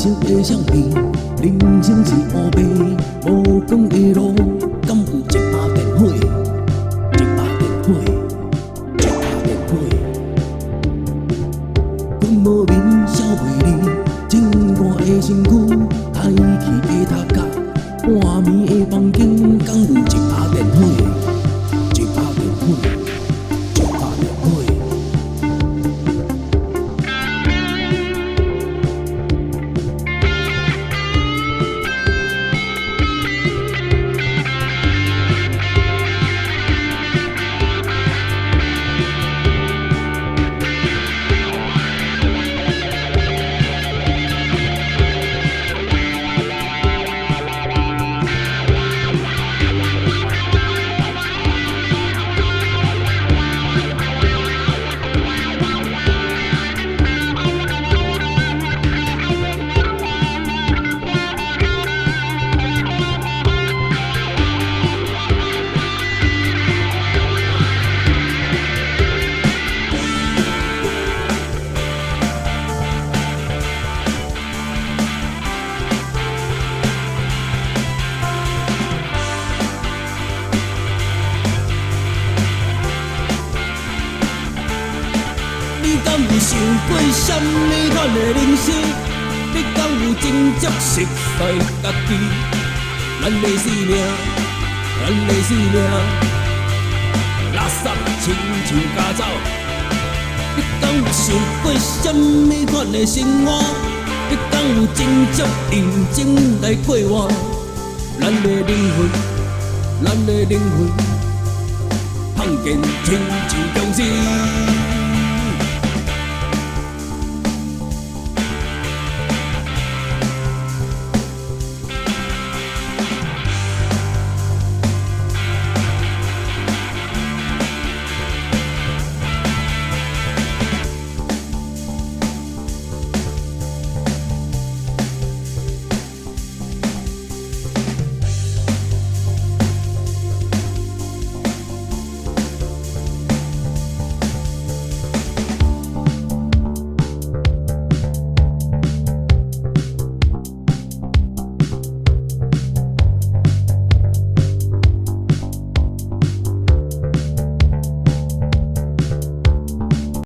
色的相片，人生是乌白無光的路，敢有一把電火？一把電火，一把電火。睏無眠，痟袂離，真寒的身軀，歹去的頭殼，半暝的房間，敢有一把電火？一把電火，一把電火。你敢有想過啥物款的人生？你敢有真正熟似家己？咱的生命，咱的生命，垃圾親像咬走。你敢有想過啥物款的生活？你敢有真正認真來過活？咱的靈魂，咱的靈魂，碰見親像僵屍。